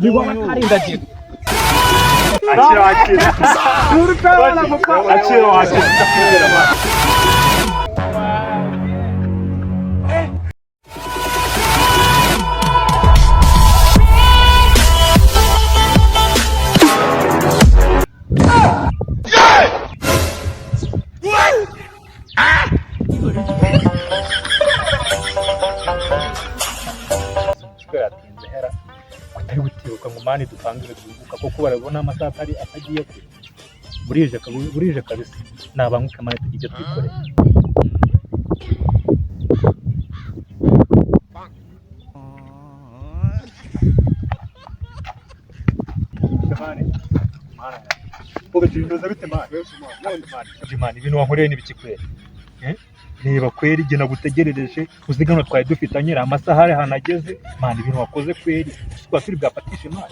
Niba batarindagira. Akira, akira. Akira, akira. Yatinze hera kutari butibuka ngo man dupangire duhubuka, kuko barabona amasaha atari atagiye kure. Burije burije kabisa, nabanguke man, tujye ibyo twikoreye. Man, man, bimeze bite man? Man, ibintu wankoreye n'ibiki kweri? Eh? Reba kweri, igihe nagutegerereje uzi gano twari dufitanye, amasaha ari ahantu ageze. Man, ibintu wakoze kweri, twaba turi bwafatishe man.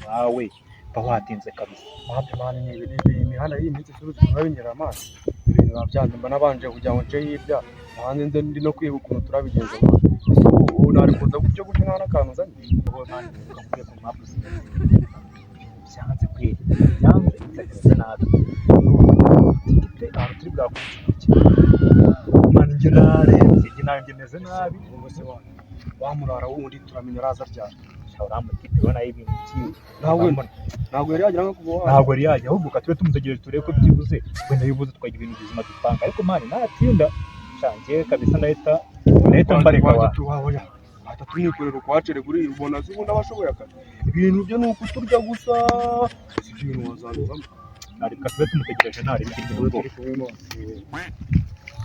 Wawe ba watinze kabisa. Mpamvu man, ni ibi imihanda y'iyi minsi isubiza biba binyera amaso, ibintu biba byanze. Mba nabanje kugira ngo nce hirya hanze, nze ndi no kwiga ukuntu turabigenza man. Ese ubu nari kuza gutyo gutyo nta n'akantu nzanye? Man, ukavuye ku mpamvu byanze kweri, byanze, bimeze nabi. Tifite ahantu turi bwakurikiye. Man, njye narembye, njye nanjye meze nabi. Ubwo se wa murara wundi turamenya araza ryari? Uriya mutipe ubona ibintu byiwe. Ntabwo yari yagira nko kuva waza. Ntabwo yari yajya, ahubwo tube tumutegereje turebe ko byibuze wenda bibuze twagira ibintu bizima dupanga. Ariko man, natinda shangiye kabisa, ndahita mbareka wa. Wahita tumwikorera ukwacere kuri ubona se ubundi aba ashoboye akazi? Ibintu bye ni ukuturya gusa, si ibyo bintu wazabivamo. Reka tube tumutegereje, ntari Turi kumwe man.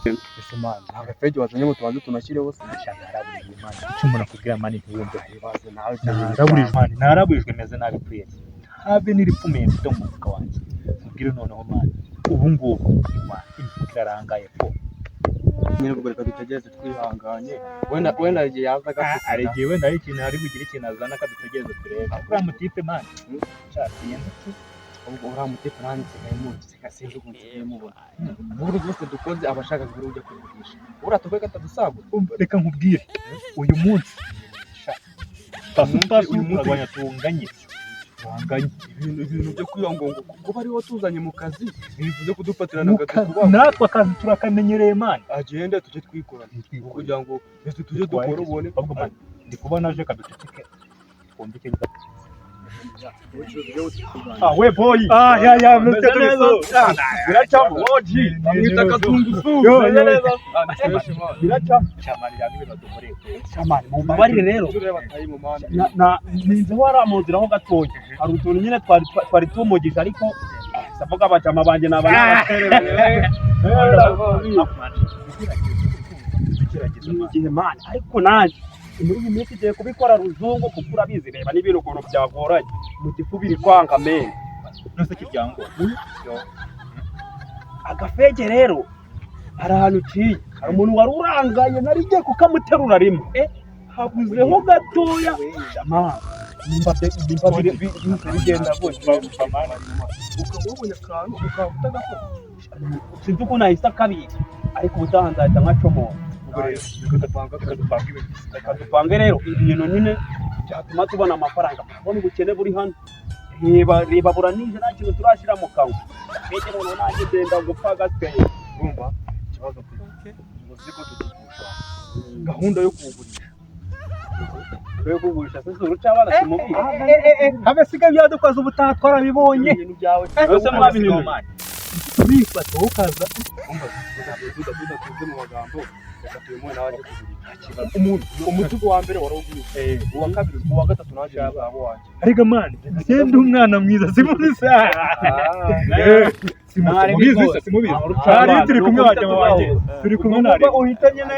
Ese man, nta gafege wazanye ngo tubanze tunashyireho se? Naraburijwe man, icyo umuntu akubwira man ntiwumve. Ibaze nawe ibyo bintu. Naraburijwe man, naraburijwe, meze nabi kweri, habe n'iripfumiye mfite mu mufuka wanjye. Nkubwire noneho man, ubu ngubu imifuka irarangaye po. Nyine ubwo reka dutegereze twihanganye, wenda igihe yaza agafite. Hari igihe wenda hari ikintu, hari bugire ikintu azana, akadutegereze turebe uriya mutipe man. Sinzi. Ubwo uriya mutipe nanjye nsigaye muzi, sinzi ukuntu nsigaye mubona. Muri byose dukoze aba ashaka guhora ujya kuvugisha uriya tuvuge ko atadusagura. Umva, reka nkubwire, uyu munsi pasu pasu. Uyu munsi- Turarwanya, tunganye tunganye. Ibintu byo kwiba ngo kuba ariwo tuzanye mu kazi bivuze kudufatirana Mu akazi kuba. Natwe akazi turakamenyereye man. Agende tujye twikorana kugira ngo mbese tujye dukora ubone. Ahubwo man, ndi kubona aje, kaduceceke twumve icyo. Ah we boy, ah ya ya, meze neza, biracamo oji. Bamwita Katungusu. Yo, Meze yo. neza. Biracamo cyamani yanga ibintu dukoreye. Shamani, mumbabarire rero. Ninze waramuziraho gatoya, hari utuntu nyine twari tumugisha, ariko savuga abajama banjye naba nabatereranye igihe man. Ariko nanjye muri iyi minsi igiye kubikora ruzungu, kuko urabizi, reba n'ibintu ukuntu byagoranye mu gifu, biri kwanga men. Nose kiryango. Agafege rero hari ahantu uciye, hari umuntu wari urangaye, nari ngiye kukamuterura rimwe, habuzeho gatoya man. Nimba bigenda gutya. Ukaba wabonye akantu ukaba utagakora. Sinzi ukuntu ahise akabika, ariko ubutaha nzahita nkacomora. Ubwo rero reka dupange ibintu. Reka dupange rero ibintu nyine byatuma tubona amafaranga. Murabona ubukene buri hano, reba reba, buranije, nta kintu turashyira mu kanwa. Mbega noneho nanjye ndenda gupfa agatwe. Urumva ikibazo mfite, ngo uzi ko tugiye kuwushaka gahunda yo kuwugurisha. Yo kugurisha se uruca abana simubizi? Habe siga byadukoze, ubutaha twarabibonye. Ibintu byawe. Byose mwabihinduye. Tubifata wowe ukaza. Urumva tudatinze mu magambo, reka tubimuhe nawe ajye kugurisha. Umuntu Umutugu wa mbere warawugurisha, uwa kabiri, uwa gatatu naje nzaba wanjye. Ariko man, sende umwana mwiza, simubizi, simubizi, simubizi. Hari turi kumwe, wajya wanjye turi kumwe nari. Uhita nyine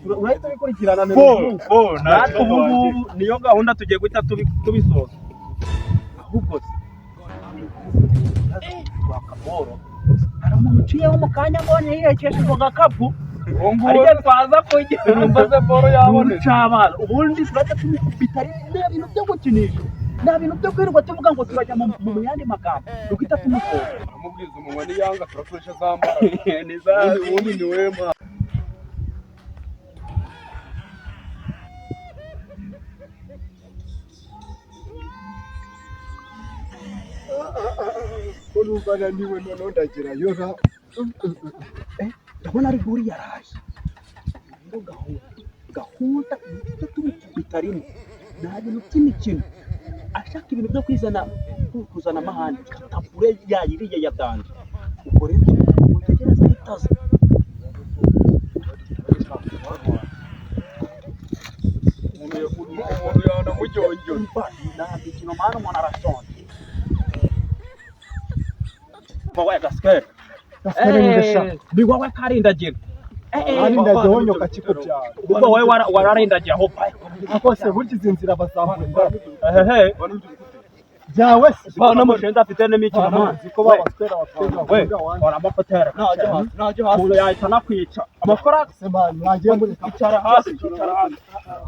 urahita ubikurikirana. Fo fo. Natwe ubu ngubu niyo gahunda tugiye guhita tubisoza. Ahubwo se wakaboro, hari umuntu uciyeho mu kanya mbonye yihekesheje ako gakapu, ariko twaza kujya. Urumva se boro yabonetse? Urucabana ubundi turajya tumukubita, ari nta bintu byo gukinisha, nta bintu byo kwirirwa tuvuga ngo turajya mu yandi magambo, duhita tumutora. Uramubwiza umunwa, niyanga turakoresha za mbaraga. Ubundi ni wema. Ko numva naniwe, noneho ndagerayo ra? Ndabona ari buriya araje rero. Gahunda, gahunda yo tumukubita rimwe, nta bintu by'imikino. Ashaka ibintu byo kwizana, kuzana amahane, katapure yayiriye ya danger. Ubwo rero mutegereza ahitaza. Umuntu yanamujyonjora. Umva, nta mikino mwana, umuntu arashonje. Wowe Gasikeri. Ni wowe karindagira. Arindagiye honyoka kikubyara. Ubwo wowe wararindagiye aho pa. Akose burya izi nzira bazavuga Ehehe. byawe se? Bana mushenzi afite n'imikino mwana. Uzi ko babaswera bafite We, gahunda wanjye. Oramafotera. Najya hasi. Umuntu yahita anakwica. Amafaranga. Se man, mwagiye muri Icara hasi, icara hasi.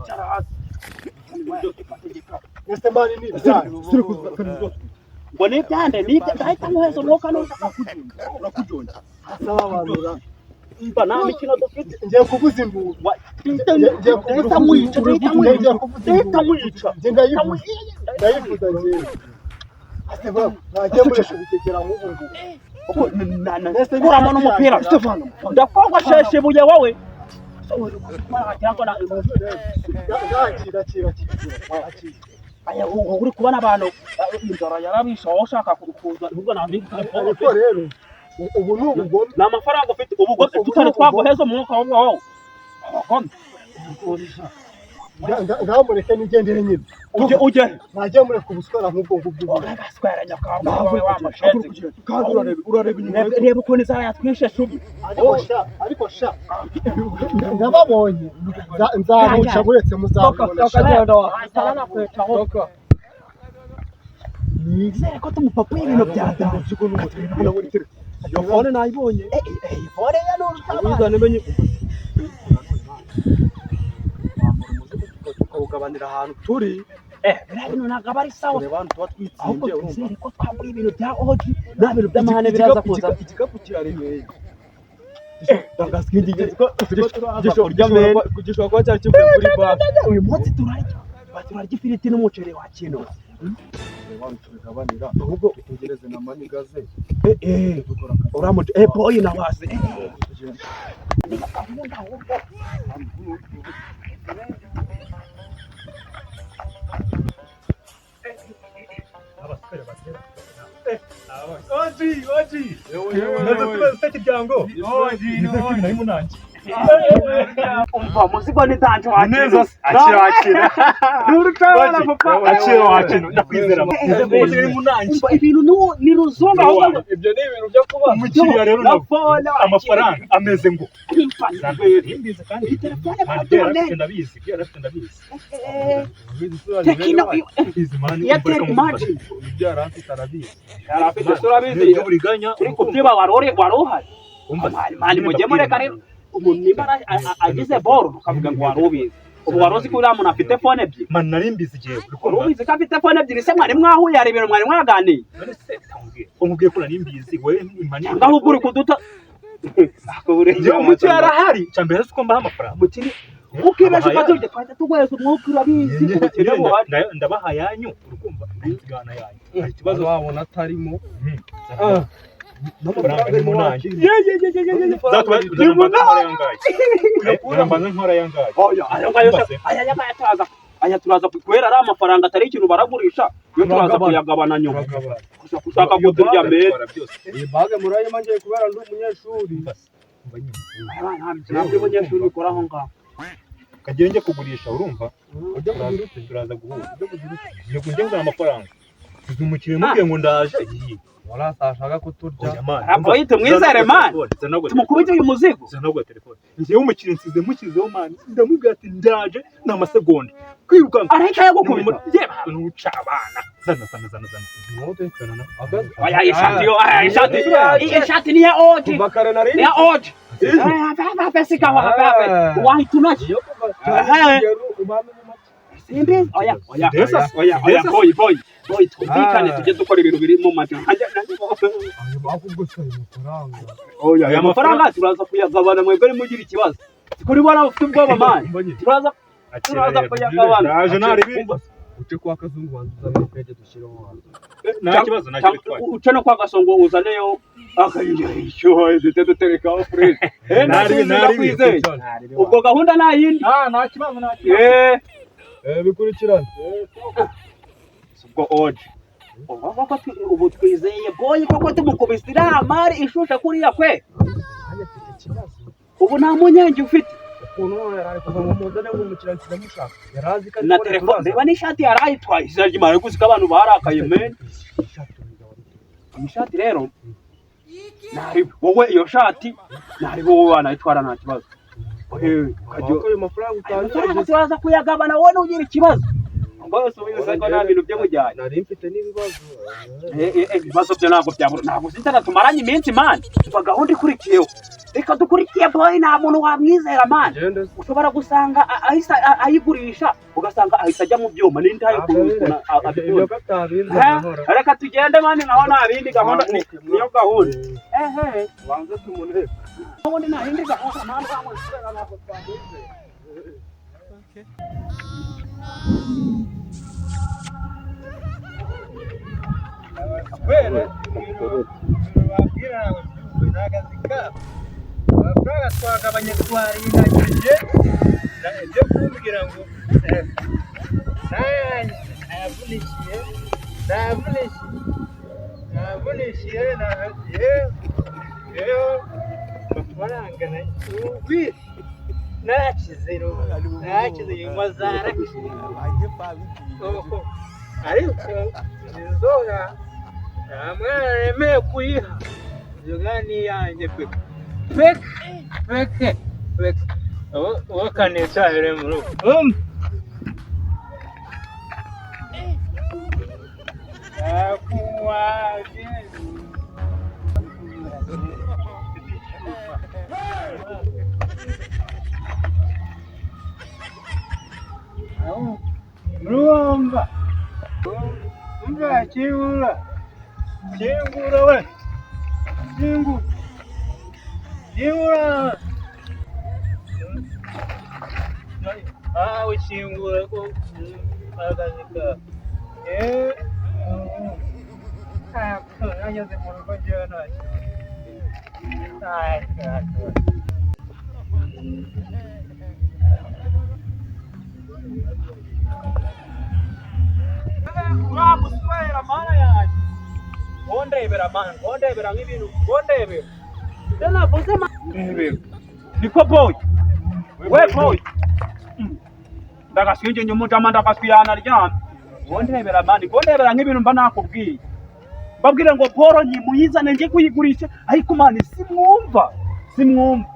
Icara hasi. Ese man, ni ibyanyu? Ngo ni ibyande, ni ibyo ndahita nkuheza umwuka nushaka. Asaba abantu ra. Mba nta mikino dufite. Ngiye kuvuza induru. Ngiye kuvuza Ndahita nkwica, ndahita nkwica. Ngiye kuvuza Ndahita induru. nkwica. Ngiye ndayivuza. Ndayivuza ngiye. Ase ba, mwagiye muresha ubugegera nk'ubu ngubu. Kuramo n'umupira. Ndakogoshesha ibuye wowe. Akira, akira, akira. Akira. Aya, ubu uri kubona abantu inzara yarabishe, wowe ushaka kuza ahubwo ntabwo Ariko rero ubu ni ubugome. Ni amafaranga ufite ubugome. Ubu ni Tutari ubugome. twaguheza umwuka wowe wowe abagome. Ngamureke nigendere nyine. Ujye ujye. Mwagiye mureka ubuswera nk'ubwo ngubwo. Gaswera nyakanga wowe wa mushenzi. Kandi urareba inyuma. Reba ukuntu inzara yatwishe shubi. Ariko sha, ariko sha, ndababonye. Nzabuca buretse muzabibona sha. Nizere ko tumupapuye ibintu bya danger. Iyo phone nayibonye. Phone ya ni urutabana. Uzane menye. Tukawugabanira ahantu turi. Biriya bintu ntabwo aba ari sawa. Tureba ahantu tuba Ahubwo twitsinze, urumva. twizere ko twagura ibintu bya oji, nta bintu by'amahane biraza kuza. Igikapu kiraremeye. Gishobora kuba cyari kivuye kuri banki. Uyu munsi turarya, turarya ifiriti n'umuceri wa kino. Tureba ahantu tubigabanira, ahubwo utegereze na manigaze dukora akazi. Uramuca boyi na wasi. Gahunda ahubwo. Abasore bagera. Oji, oji. Nazo tubaze kiryango. Oji, oji. Nari munange. Umva, muzigo ni danger wa kino. Neza akira akira. Nturucabana papa. Akira wakino ndakwizera. Nari munange. Umva, ibintu ni ruzungu ahubwo. Ibyo ni ibintu byo kuba Umukiriya rero Na nawe phone amafaranga ameze ngo. Umva, Ndabizi kandi. iyi telefone Kandi baradone. yarafite ndabizi, yarafite ndabizi. Tekino Izi mani Airtel Imagine. Ibyo yari afite arabizi. Yari afite sura abizi. Ibyo buriganya. Uri kubyiba warore wari uhari. Umva. Mani mujye mureka rero umuntu nimba agize boro ukavuga ngo wari ubizi. Ubu wari uzi ko uriya muntu afite phone ebyiri? Man, nari mbizi igihe. Wari ubizi ko afite phone ebyiri se? Mwari mwahuye, hari ibintu mwari mwaganiye? None se tambwiye. Umubwiye ko nari mbizi wowe imani. Cyangwa ahubwo uri kuduta. Njye umukiriya arahari. Cyambere si uko mbaha amafaranga. Umukiriya ukibesha ukaturya twahita tuguheza umwuka, urabizi ubukene buhari. Ndabaha yanyu, urukumva nsigana yanyu. Hari ikibazo? Wabona atarimo. Amafaranga ni munange. Zatuma nkora yangaye. Oya, ayo ngayo se, aya aya turaza, aya turaza kubera ari amafaranga atari ikintu baragurisha, yo turaza kuyagabana nyuma. Ushaka kuturya mbere. Iyi bage murayima ngiye kubera ndi umunyeshuri. Ntabyo umunyeshuri bikora aho ngaho. Kagiye njye kugurisha, urumva? Ujya kugira ute? Turaza guhura. Njye kujya ngana amafaranga. Uzi umukiriya mubwiye ngo ndaje. Iyi. Warasashaka kuturya. Oya man. Araboye, tumwizere, man. Tumukubite uyu muzigo. Zana telefone. Njyewe umukiriya nsize mushyizeho man. Ndamubwira ati ndaje ni amasegonda. Kwirukanka. Arahita yagukubita. Nuca abana. Zana zana zana zana. Oya, iyi shati yo, aya ishati. Iyi shati ni ya oji. Kuva kare nari Ni ya oji. Have sikaho, have have. Wahita unashye. iyo kuva kare ubame mu make. Simbi. Oya, oya. Ndesa. Oya, oya, boy, boy. Boy, twumvikane tujye dukora ibintu biri mu majwi. Ayo bakugutse ayo mafaranga. Oya, aya mafaranga turaza kuyagabana mwebwe nimugira ikibazo. Kuri bwana ufite ubwoba man. Turaza Turaza kuyagabana. Ndaje naribi. Uce kwa Kazungu wanze uzane pege dushyireho hanze. Nta kibazo, nta bitwaye. Uce no kwa Gasongo uzaneyo akayishyuha duhite duterekaho fresh. Naribi, naribi. Ndakwizeye. Ubwo gahunda nta yindi. Ah, nta kibazo, nta kibazo. Bikurikirane. Ubwo oje ubu twizeye boyi koko tumukubise iriya mari ishushe kuriya kwe. Nanjye mfite ikibazo. Ubu nta munyenge ufite. Ukuntu yari ari kuva ngo muzane ngo umukiriya ndamushaka. Yari azi ko Na telefone reba n'ishati yari ayitwaye. Izina ry'Imana, ariko uzi ko abantu barakaye men. Iyi shati rero nari wowe, iyo shati nari wowe wanayitwara nta kibazo. Ukajya ayo mafaranga utangira. Amafaranga turaza kuyagabana, wowe nugira ikibazo. Rwose ubu ko nta bintu byo kujyana. Nari mfite n'ibibazo. Ibibazo byo ntabwo byabura, ntabwo uzi tumaranye iminsi man. Umva gahunda ikurikiyeho, reka dukurikiye boy, nta muntu wamwizera man. Genda se. Ushobora gusanga ahise ayigurisha, ugasanga ahise ajya mu byuma n'indi ayo Ibyo abikunda. ko atabinzanye nkora. Reka tugende man, naho nta bindi gahunda niyo gahunda. Ehe, Banze tumunebe. ubundi nta yindi gahunda, nta ntabwo ntabwo twamwizera. Kwera babwira ntabwo byumve ni akazi kabo. Amafaranga twagabanye twaringanije, ibyo kumbwira ngo nayanjye nayavunikiye, nayavunikiye, nayavunikiye, yewe amafaranga narakize, narakize inyuma zarakize, ariko inzoga nta mwana nemeye kuyiha. Inzoga ni iyanjye pe peke peke peke. Uwo kanicahire mu rugo nakunywa. Murumva umva, kingura, kingura we, kingura, kingura. Ah, ukingura ko akazi kawe. Nageze mu rugo njyewe nta kibazo, nta kibazo. Uramuswera mana yanjye, ngondebera mana, ngondebera nk'ibintu, ngondebera ibyo navuze mana, ndebera niko boy, we boy, ndagaswinje nyumujama ndagaswiyana ryamye, ngondebera mana, ngondebera nk'ibintu mba nakubwiye, mbabwire ngo poro nyimuyizane njye kuyigurisha, ariko mana simwumva, simwumva.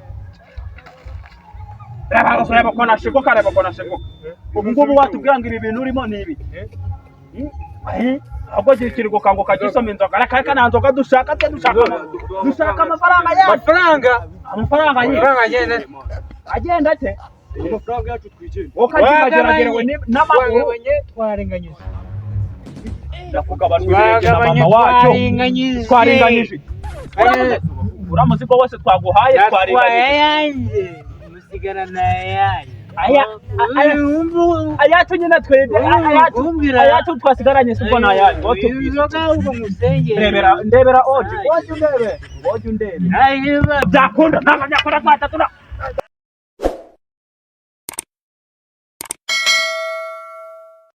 Reba reba ko nasheguka, reba ko nasheguka. Ubu ngubu watubwira ngo ibi bintu urimo ni ibi? Ahubwo kiri gukanguka gisoma inzoga. Reka reka, nta nzoga dushaka twe, dushaka dushaka amafaranga yacu. Amafaranga. Amafaranga ye. Amafaranga agenda. Agenda ate? Amafaranga yacu twigende. Wowe ukageragerewe n'amaguru. Twagabanye, twarenganyije. Ndakugabanwa ibirenge na Twagabanye, mama wacyo. twarenganyije. Twarenganyije. Uriya muzigo wose twaguhaye Natwaye twarenganyije. ayanjye musigarana ayanjye. Aya ayacu nyine twebwe ayacu ayacu twasigaranye si ubwo ni ayanyu wowe tubwize. Inzoga ahubwo musengere. Ndebera, ndebera oji, oji ndebe, oji ndebe. Ntayiba. Byakunda ntabwo byakunda twahita tuna